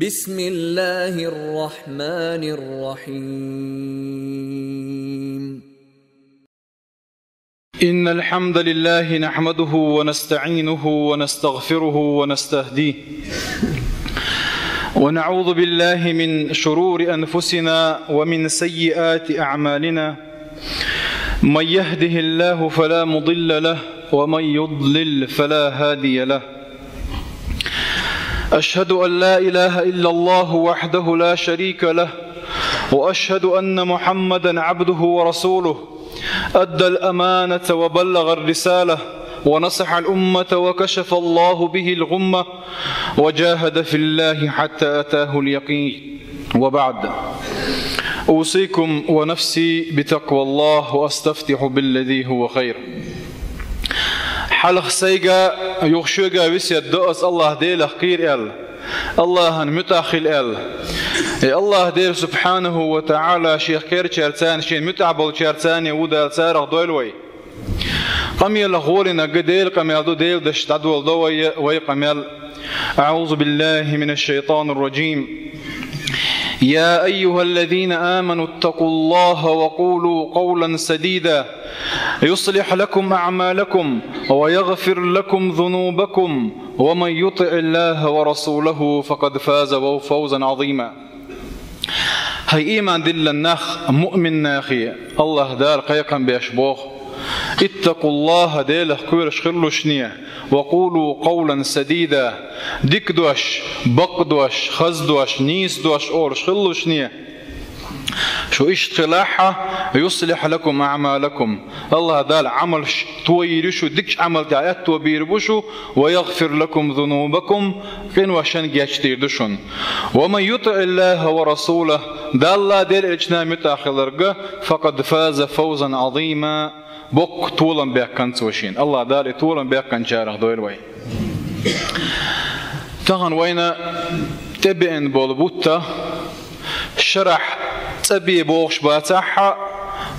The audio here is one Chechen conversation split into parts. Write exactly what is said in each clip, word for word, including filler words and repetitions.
بسم الله الرحمن الرحيم. إن الحمد لله نحمده ونستعينه ونستغفره ونستهديه، ونعوذ بالله من شرور أنفسنا ومن سيئات أعمالنا. من يهده الله فلا مضل له، ومن يضلل فلا هادي له. أشهد أن لا إله إلا الله وحده لا شريك له، وأشهد أن محمدا عبده ورسوله، أدى الأمانة وبلغ الرسالة، ونصح الأمة، وكشف الله به الغمة، وجاهد في الله حتى أتاه اليقين. وبعد، أوصيكم ونفسي بتقوى الله، وأستفتح بالذي هو خير. Хьалха сайга, юха шуьга весет до ас Аллахь Делах кхера аьлла, Аллахьан муьтӀахь хила аьлла. И Аллахь Дела субхьанаху ва таӀала шех кхерачаьрца, шен муьтӀахь болчаьрца ву Дала, царах дойла вай. Къамелах гӀолинарг Делан къамел ду, Делан дош дӀадоладо вай, вай къамел. أعوذ بالله من الشيطان الرجيم. يا أيها الذين آمنوا اتقوا الله وقولوا قولا سديدا يصلح لكم أعمالكم ويغفر لكم ذنوبكم ومن يطع الله ورسوله فقد فاز فوزا عظيما. ХӀай ийман диллина нах, муъмин нахе, Аллахь Дала кхайкхам беш боху: اتقوا الله, Делах кхоьруш хилалаш, وقولوا قولا سديدا, дика дош, бакъ дош, хаза дош, нийса дош олуш хилалаш. Шу иштта хилахь, يصلح لكم أعمالكم, Аллахь Дала Ӏамалш тойийр ю шу, дикачу Ӏамал тӀехь аьтто бийр бу шу, ويغفر لكم ذنوبكم, къиношна гечдийр ду шуна. ومن يطع الله ورسوله, Далла, Делан элчанна муьтӀахь хиларг, فقد فاز فوزا عظيما, боккха толам баьккхина цо шена. Аллахь Дала и толам баьккхинчарах дойла вай. Тахана вайна тӀебеана болу бутт шарахь цӀа бе бохуш бацахь а,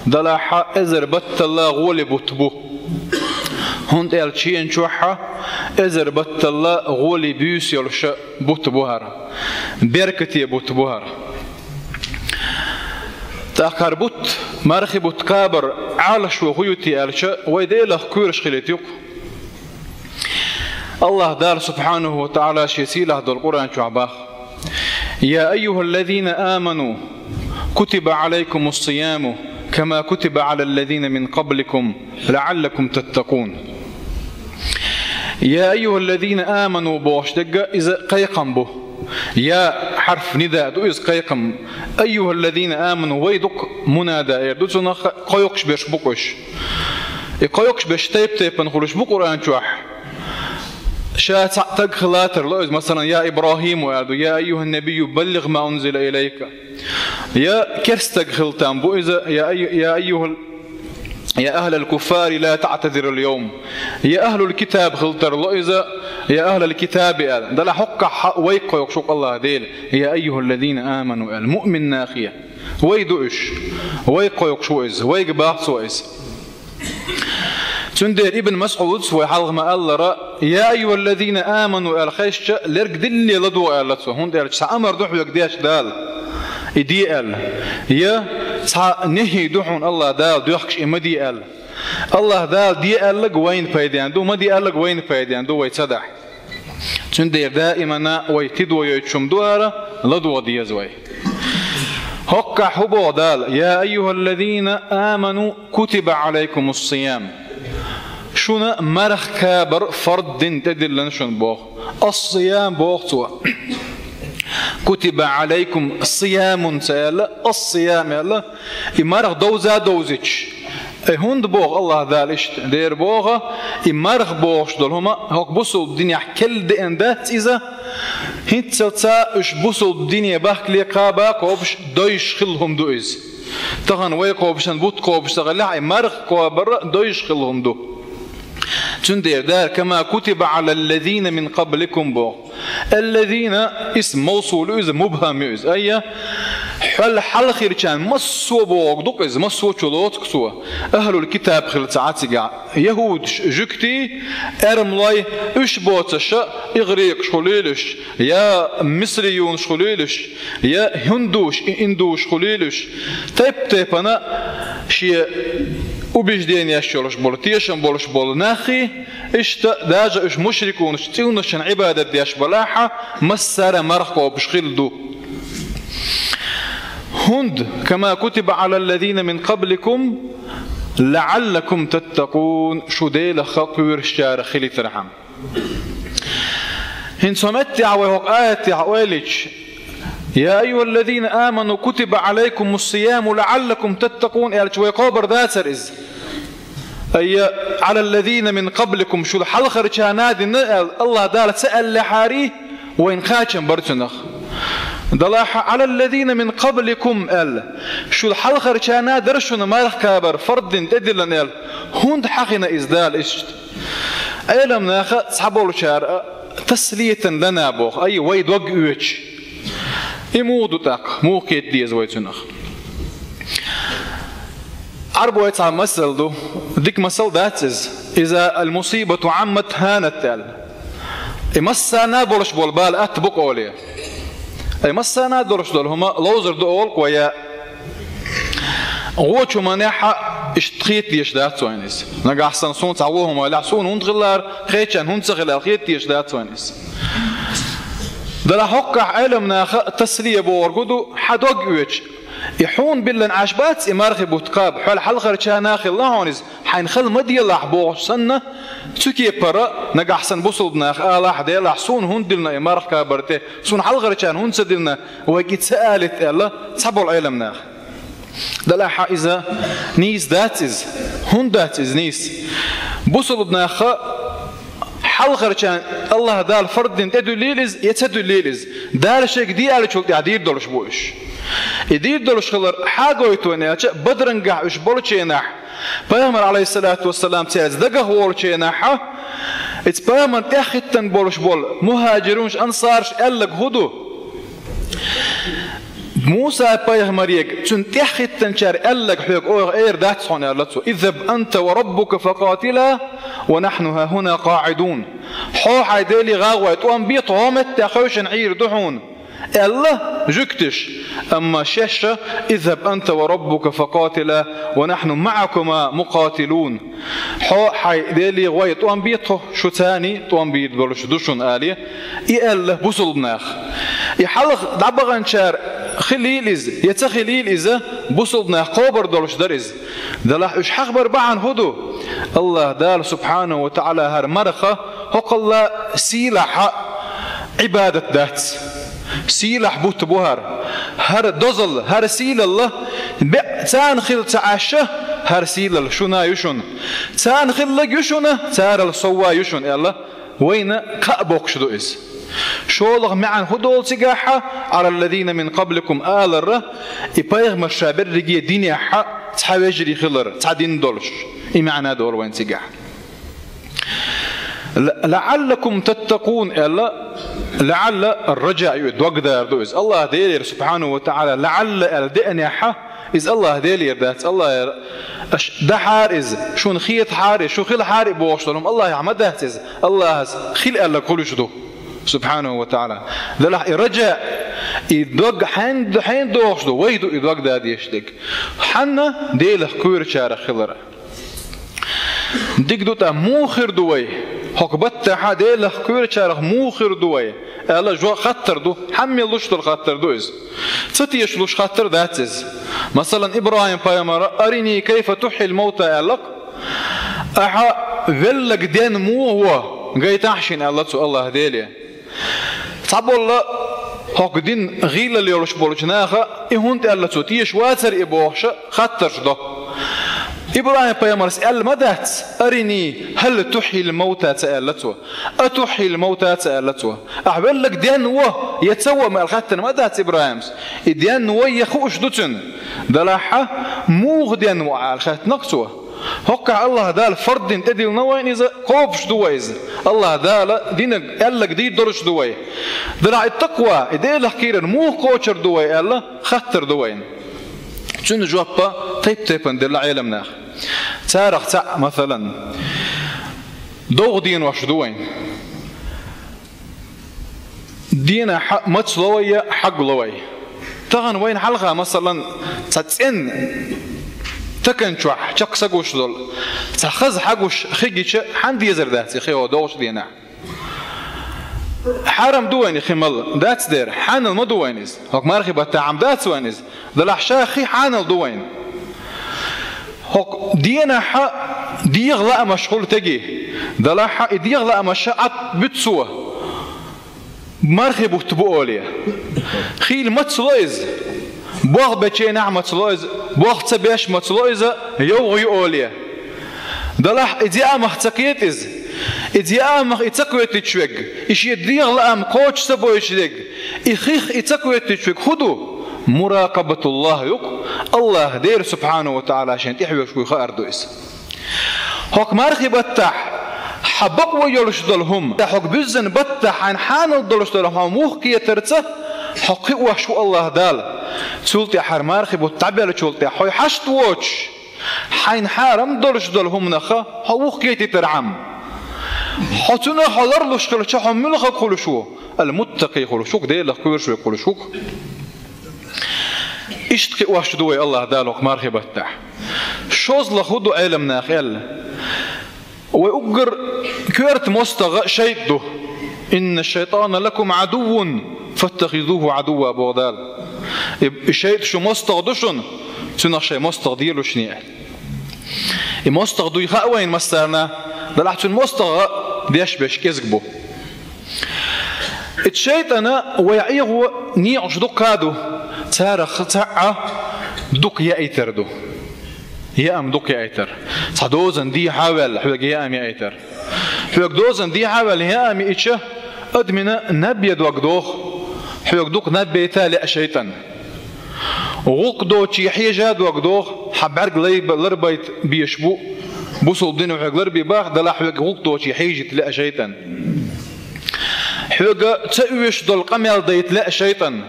делахь а, эзар батталла гӀоле бутт бу. ХӀунда аьлча шена чохь а эзар батталла гӀоле буьйса йолуш бутт бу хӀара, беркате бутт бу хӀара. ТӀаккха хӀара бутт, мархи бутт кхабар Ӏалашо хӀун ю те аьлча, вай Делах кхоьруш хилийта ю-кх. Аллахь Дала субхьанаху ва таӀала шен сийлахь долу Къуръан чохь боху: يا أيها الذين آمنوا كتب عليكم الصيام كما كتب على الذين من قبلكم لعلكم تتقون. يا أيها الذين آمنوا бохуш дерг иза кхайкхам бу. Я хьарф нида ду иза, кхайкхам. أيها الذين آمنوا, вай ду-кх, мунада эр ду цунах, кхойкхуш берш бу-кх уьш. И кхойкхуш берш тайп-тайпана хуьлуш бу Къуръан чохь. Ша цхьаъ стаг хила тарло иза, масалан, يا إبراهيم аьлла ду, يا أيها النبي بلغ ما أنزل إليك. Я керста стаг хила там бу иза, يا أي-, يا أيها ال-, يا أهل الكفار لا تعتذروا اليوم. Я ахьлул китаб хила тарло иза, يا أهل الكتاب аьлла. Делахь хӀоккхахь вай кхойкхуш ву-кх Аллахь Дела, يا أيها الذين آمنوا аьлла, муъмин нахе. Вай ду уьш. Вай кхойкхуш ву иза, вайга боху цо иза. Цундела Ибн МасӀуда вай хьалха ма-аллара, يا أيها الذين آمنوا аьлла хезча, лерг дилла ладогӀа аьлла цо, хӀунда аьлча цхьа амар ду хьоьга деш Дала, и де аьлла. Я цхьа нахьий ду хьуна Аллахь Дала доьхкуш, и ма де аьлла. Аллахь Дала де аьлларг вайна пайденна ду, ма де аьлларг вайна пайденна ду, вай ца дахь. Цундела даимана вай тидам йойтуш хӀума ду хӀара, ладогӀа деза вай. ХӀоккхахь хӀун боху Дала: يا أيها الذين آمنوا كتب عليكم الصيام. Шуна марха кхабар фард дина, тӀедиллина шуна боху. Ас-сиям боху цо. كتب عليكم صيام ца аьлла, ас-сиям аьлла, и марха довза довзуьйтуш. Ай, хӀунда боху Аллахь Дала иштта? Дера боху, и марха бохуш долу хӀума хӀокху бусулба динехь керла деана дац иза, хӀинццалц уьш бусулба дине бахкале кхаба кхобуш, дойуш хилла хӀума ду иза. Тахана вай кхобуш санна, бутт кхобуш ца хиллехь, и марха кхабар дойуш хилла хӀума ду. Цундела Дала: كما كتب على الذين من قبلكم боху. الذين, исм мавсул ю иза, мубхам ю иза. Айя, Пал хьалхарчарна массо а бохург ду-кх иза, массо а чу лоцу-кх цо. Ахьлул-китаб хилла ца Ӏа цигахь, яхӀудаш, жуьгтий, эрмалой, уьш боцуш а, и грекаш хуьлийла уьш, я мисриюнаш хуьлийла уьш, я хӀиндуш, и индуш хуьлийла уьш, тайп-тайпана шен убеждениеш йолуш болу, тешам болуш болу наххий, иштта даже уьш мушрикунаш, цӀийнашна Ӏибадат деш балахь а, массара а марха кхобуш хилла ду. ХӀунда, كما كتب على الذين من قبلكم لعلكم تتقون, шу Делах кхоьручарах хилийтархьама. ХӀинца хӀокху меттехь вай хӀокху аятехь ойла йича, يا أيها الذين آمنوا كتب عليكم الصيام لعلكم تتقون аьлча, вай кхобур дацара иза? Ай, على الذين من قبلكم, шул хьалхарчарна а дина аьлла, АллахӀ Дала ца аьллехьарий, вайна кхачам бара цунах. Делахь على الذين من قبلكم аьлла, шул хьалхарчарна а дара шуна марха кхабар фарз дина тӀедиллина аьлла, хӀунда хьахийна иза Дала иштта? Ӏеламнаха цхьаболчара а таслиятан лана боху, ай, вай дог оьцуш. И муха ду тӀаккха? Муха кхета деза вай цунах? Ӏарбойн цхьа масал ду, дика масал дац иза. إذا المصيبة عمت هانت аьлла. И массарна а болуш болу бала атта бу-кх олий. Ай, массарна а долуш долу хӀума ловзар ду олу-кх вай. ГӀочу хӀуманехь а иштта хета дезаш дац вайна иза. Нагахь санна суна цхьа вон хӀума лаахь, суна хӀунда хилла, кхечарна хӀунда ца хилла аьлла хета дезаш дац вайна иза. Делахь хӀокхахь Ӏеламнаха таслия бохург ду, хьан дог оьцуш. И хьуна биллина Ӏаш бац и мархи бутт кхаба, хьол хьалхарчарна а хилла хьуна иза, хьайна хала ма делахь бохуш санна, цу кепара нагахь санна бусулба наха алахь, делахь, суна хӀунда диллина и марха кхабар тӀе, суна хьалхарчарна хӀунда ца диллина, вайга и ца алийта аьлла, цхьаболу Ӏеламнаха. Делахь иза нийса дац иза. ХӀунда дац иза нийса? Бусулба наха хьалхарчарна АллахӀ Дала фарз дина тӀедуьллийла иза, я ца дуьллийла иза, Дала шайга де аьллачул тӀаьхьа дийр долуш бу уьш. И дийр долуш хилар хьан гойту вайна аьлча, Бадрангахь уьш болчу хенахь, Пайхамар, Ӏалайхиссалату вассалам, цаьрца дагах волчу хенахь, иза Пайхамарна тӀехӀиттина болуш болу мухӀажирунаш, ансараш аьлларг хӀун ду? Муса-пайхамарега цунна тӀехӀиттинчара аьлларг хьоьга оха эр дац хьуна, аьлла цо: اذهب أنت وربك فقاتلا ونحن هاهنا قاعدون. Хьо хьайн Деле гӀа а гӀой, тӀом бе тхо, хӀокху меттехь хевшина Ӏийр ду хьуна, аьлла жуьгташа. Амма шаьш: اذهب أنت وربك فقاتلا ونحن معكما مقاتلون. Хьо хьайн Деле гӀой, тӀом бе тхо, шу царний тӀом бийр долуш ду шуна, алий, и аьлла бусулба наха. И хьалха дӀабаханчара хилийла иза, я ца хилийла иза, бусулба нах кхобур долуш дара иза. Делахь уьш хьахабар бахьана хӀун ду? АллахӀ Дала, субхьанаху ва таӀала, хӀара марха хӀокхул а сийлахь Ӏибадат дац. Сийлахь бутт бу хӀара. ХӀара дозалла, хӀара сийлалла беъ царна хилла ца Ӏаш, хӀара сийлалла шуна а ю шуна. Царна хилларг ю шуна, царал сов а ю шуна, аьлла, вайна кхаъ боккхуш ду иза. ШолгӀа маьӀна хӀун долу цигахь, على الذين من قبلكم аларра, и пайхамар ша берриге динехь цхьа вежарий хилар, цхьа дин долуш. И маьӀна долу вайна цигахь. لعلكم تتقون аьлла, لعل الرجاء ю, догдар ду иза. АллахӀ Делера, субхьанаху ва таӀала, لعل аьлла деанехь, иза АллахӀ Делера дац. АллахӀера аша дахьара иза, шуна хетахьара иза, шу хилахьара и бохуш долу хӀума АллахӀехь ма дац иза. АллахӀас хила аьлларг хуьлуш ду, субхьанаху ва таӀала. Делахь и раджаъ, и дог хьенан, хьенан догӀуш ду? Вай ду и догда дезаш дерг. Хьанна? Делах кхоьручарах хилар. Дика ду тӀаккха, муха хир ду вай? ХӀокху баттахь Делах кхоьручарах муха хир ду вай? Аьлла, жо-, хаттар ду. Хьан мел луш долу хаттар ду иза? Ца тешалуш хаттар дац иза. Масалан, ИбрахӀим-пайхамара: أرني كيف تحيي الموتى аьлла-кх. Ахьа велларг денна муха ву, гайтахьа шена, аьлла цо АллахӀ Деле. Цхьаболла хӀокху дин гӀийлалла йолуш болчу наха и хӀунда аьлла цо, теша вацара и бохуш а хаттарш до. ИбрахӀим-пайхамарс аьлла ма дац: أرني هل تحيي الموتى ца аьлла цо, أتحيي الموتى ца аьлла цо. Ахьа велларг денна ву я ца ву ма аьлла хаьттина ма дац ИбрахӀимс. И денна ву я хууш ду цуьнан. Делахь муха денна ву аьлла хаьттина-кх цо. ХӀоккхахь АллахӀ Дала фард дина тӀедиллина вайна иза, кхобуш ду вай иза. АллахӀ Дала динарг, аьлларг дийр долуш ду вай. Делахь и такъва, и Делах кхерар муха кхочур ду вай аьлла, хаттар ду вайна. Цуьнан жоп тайп-тайпана делла Ӏеламнаха. Царах цхьаъ, масалан, довха денош ду вайна. Дийнахь мацло вай я хьагло вай. Тахана вайна хьалха, масалан, цхьа цӀена такан чохь чекх са гуш долу, цхьа хаза хьагуш хи гича, хьан дезар дац и хи хьо догӀучу дийнахь? Хьарам ду вайна и хи мала, дац дера, хьанал ма ду вайна иза. ХӀокху мархи баттахь Ӏам дац вайна иза. Делахь ша хи хьанал ду вайна. ХӀокху дийнахь дегӀан лаамаш хуьлу теги. Делахь и дегӀан лаамаш Ӏад буьтцо. Мархи бутт бу оле. Хийла мацло иза. Болх беченахь мацло иза. Болх ца беш мацло иза. ЙовгӀа ю оле. Делахь и диамах ца кхета иза. И диамах и ца кхетичвег. И шен дегӀан лаам кхочуш ца бойчу дерг. И хих и ца кхетичвег хӀун ду? Муракъабатуллах ю-кх, АллахӀ Дела субхьанаху ва таӀала шен тӀехьоьгуш вуй хаар ду иза. ХӀокху мархи баттахь хьан бакъо йолуш долу хӀума, хьо буьззина баттахь хьайна хьанал долуш долу хьо муха кхетарца, хьо кхиош ву АллахӀ Дала. Цул тӀаьхьара мархи бутт дӀабеллачул тӀаьхьа хьо хьашт воцуш, хьайна хьарам долуш долу хӀуманах хьо муха кхетийтар Ӏам. Хьо цунах хьо ларлуш хилча, хьо муьлхарг хуьлуш ву? Ал-муттакъи хуьлуш ву-кх, Делах кхоьруш верг хуьлуш ву-кх. Иштта кхиош ду вай АллахӀ Дала хӀокху мархи баттахь. ШозлагӀа хӀун ду Ӏеламнаха аьлла? Вай уггар коьрта мостагӀа шайтӀа ду. «Инна шайтӀана лакум Ӏадуввун, фаттахизуху Ӏадувва», боху Дала. И, и шайтӀа шун мостагӀа ду шуна, цунах шайн мостагӀа делаш неӀ. И мостагӀа дуй хаьа вайна массарна, делахь цуьнан мостагӀа деш берш кӀезиг бу. И шайтӀана вай Ӏехо некъаш дуккха а ду, царах цхьаъ дукха яийтар ду. Яам дукха яийтар. Цхьа дозан дехьа а ваьлла, хьоьга яам яийтар. Хьоьга дозан дехьа а ваьлла, яам яича, адамина наб ян дог доху. Хьоьга дукха наб яйта лаьа шайтӀана. ГӀуллакх доций хьежа дог доху, хьан бӀаьрг лай-, ларбайта беш бу, бусулба дин хьоьга ларбе баха, делахь хьоьга гӀуллакх доций хьежийта лаьа шайтӀана. Хьоьга ца оьшуш долу къамел дайта лаьа шайтӀана.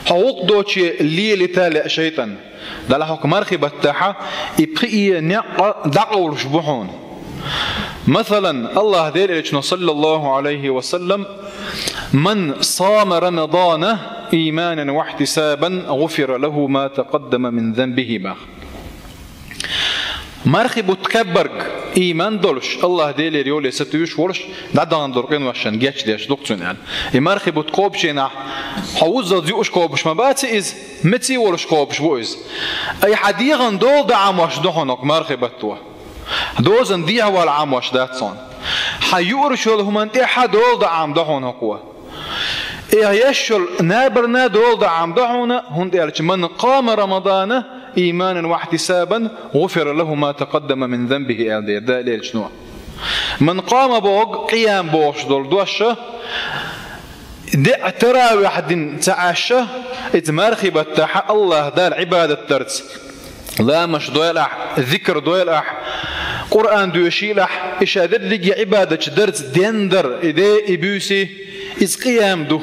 Хьо гӀуллакх доций лелийта лаьа шайтӀана. Делахь хӀокху мархи баттахьа и пхи а некъ дӀакъовлуш бу хьуна. Масалан, АллахӀ Делан Элчано, саллаллаху Ӏалайхи ва саллам: «Ман сама Рамадана иманан ва ихьтисабан, гӀуфира лаху ма такъаддама мин занбихи», бах. Мархи бутт кхеббарг, иман долуш, АллахӀ Делера йоле сатуьйсуш волуш, дӀадахана долу къиношна гечдеш ду-кх цунна аьлла. И мархи бутт кхобучийнахь, хьо вуззалц юуш кхобуш ма бац иза, меца а волуш кхобуш бу иза. Ай хьан дегӀан дола дан Ӏамош ду хьуна хӀокху мархи батто. Дозан дехьавала Ӏамош дац хьуна. Хьан юурш йолу хӀуманна тӀехьа дола дан Ӏам ду хьуна хӀокхо. Эхь еш йолу набарна дола дан Ӏам ду хьуна, хӀунда аьлча: «Ман къама Рамадана иманан ва ихьтисабан, гӀуфира лаху ма такъаддама мин занбихи», аьлла дера Делан Элчано. «Ман къама» боху къиям бохуш долу дош, деа таравихь дина ца Ӏаш, иза мархи баттахьа АллахӀ Далла Ӏибадат дарца. Ламаш дойла ахь, зикр дойла ахь, Къуръан доьшийла ахь, и ша дерриге Ӏибадатчу дарца дендар, и де, и буьйси, иза къиям ду.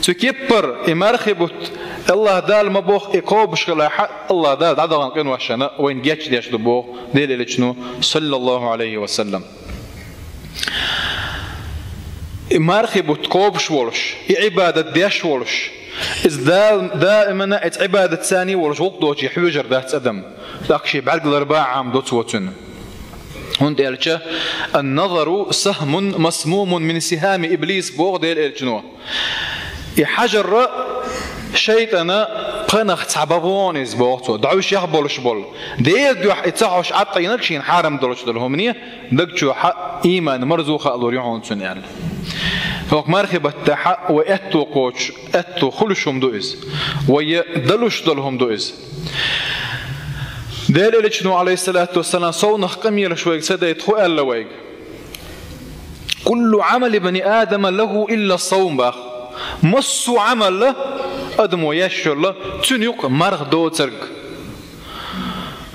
Цу кеппара и мархи бутт, АллахӀ Дала ма боху, и кхобуш хилахьа, АллахӀ Дала дӀадахана къиношна вайна гечдеш ду боху Делан Элчано, саллаллаху Ӏалайхи ва саллам. И мархи бутт кхобуш волуш, и Ӏибадат деш волуш, иза да-, даимана иза Ӏибадат царний волуш гӀуллакх доций хьоьжур дац адам, тӀаккха шен бӀаьрг ларба а Ӏам ду цо цуьнан. ХӀунда аьлча: «Ан-назару сахмун масмумун мин сихами иблис», боху Делан Элчано. И хьажар шайтӀана пханах цхьа бан вон иза, боху цо, дӀовшех болуш болу. Делан дуьхьа и ца хьош Ӏадкъийнарг шена хьарам долуш долу хӀумане, даг чу хьа иман марзо хаалур ю хьуна цуьнан аьлла. ХӀокху мархи баттахьа вай аьтто кхочуш, аьтто хуьлуш хӀума ду иза. Вай далуш долу хӀума ду иза. Делан Элчано, Ӏалайхиссалату вассалам, совнах къамелаш вайга ца дайта хӀун аьлла вайга? «Куллу Ӏамали бани Адама лаху илла савм», бах. Массо а Ӏамал адамо еш йолу, цуьнан юкъа марха доцург.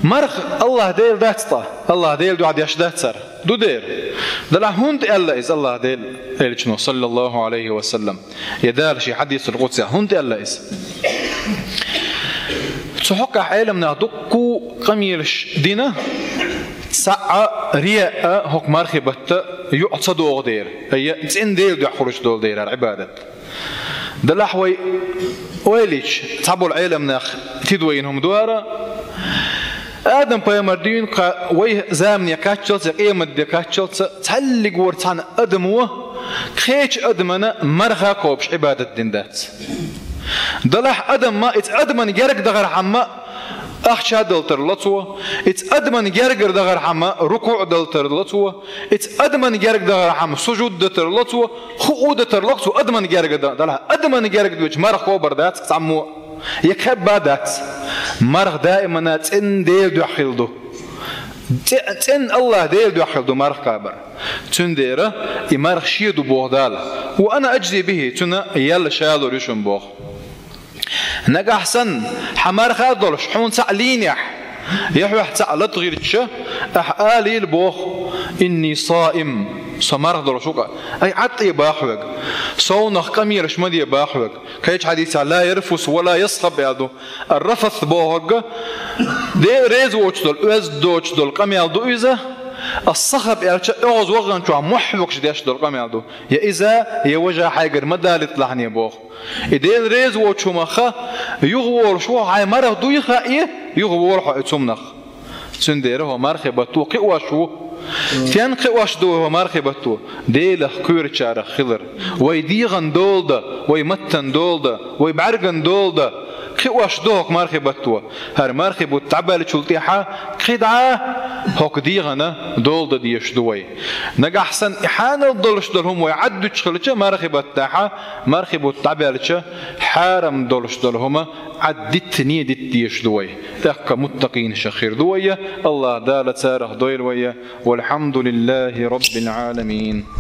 Марха АллахӀ Дела дац тӀа, АллахӀ Дела дуьхьа деш дац цар. Ду дера. Далахь хӀунда аьлла иза АллахӀ Дела элчано, саллаллаху Ӏалайхи ва саллам? Я Дала ший хьадисал къудсехь хӀунда аьлла иза? Цу хьокъехь Ӏеламнаха дуккху къамелаш дина, цхьаъ, риаъ хӀокху мархи батта юкъа ца догӀу дера, я цӀена Дела дуьхьа хуьлуш долу дера хӀара Ӏибадат. Далахь вай ойла йича, цхьаболу Ӏеламнах тидам бина хӀума ду хӀара. Адам-пайхамар дуьйна кха вай замане кхаччалц а, къемат де кхаччалц а цхьаллиг вара цхьана адамо кхечу адамана марха кхобуш Ӏибадат дина дац. Далахь адам ма, иза адаман герга дахархьама, ахча дала тарло цо, иза адаман герга дахархьама, рукуъ дала тарло цо, иза адаман герга дахархьама, сужуд дан тарло цо, хӀуъу дан тарло цо, адаман герга дан. Далахь адаман герга доьчу марха кхобур дац цхьаммо, я кхаба дац. Марха даимана цӀена Дела дуьхьа хилла ду. ЦӀе-, цӀена АллахӀ Дела дуьхьа хилла ду марха кхабар. Цундела и марха шен ду боху Дала. Ва ана аджзи бихи, цунна ял ша лур ю шуна боху. Нагахь санна, хьан марха а долуш, хьуна цхьаъ лийнехь, я хьоьх цхьаъ лата гӀиртича, ахь алийла боху: «Инни саим», со марха долуш ву-кх. Ай, Ӏад тӀе баха хьоьга. Совнах къамелаш ма де баха хьоьга. Кхечу хьадисехь: «Ла ярфус ва ла ясхаб», аьлла ду. Ар-рафас бохург, Дела реза воцуш долу, оьзда доцуш долу къамел ду иза. Ас-сахаб аьлча, оьгӀаз вахана чохь мохь хьоькхуш деш долу къамел ду. Я иза, я важа хьайгара ма далийта лахьане боху. И Дела реза воцучу хӀуманах юха волуш ву, хьайн марха дуй хаий, юха волу хьо и цумнах. Цундела хӀо мархи батто кхиош ву. Стен кхиош ду хӀо мархи батто? Делах кхоьручарах хилар. Вай дегӀан дола дан, вай маттан дола дан, вай бӀаьрган дола дан кхиош ду хӀокху мархи батто. ХӀара мархи бутт дӀабаьллачул тӀаьхьа кхидӀа хӀокху дегӀана дола дан дезаш ду вай. Нагахь санна и хьанал долуш долу хӀума вай Ӏад дуьтуш хилча мархи баттахьа, мархи бутт дӀабаьлча, хьарам долуш долу хӀума Ӏад диттане дитта дезаш ду вай. ТӀаккха муттакъинашах хир ду вай, АллахӀ Дала царах дойла вай. Валхьамдулиллахи Раббил Ӏаламин.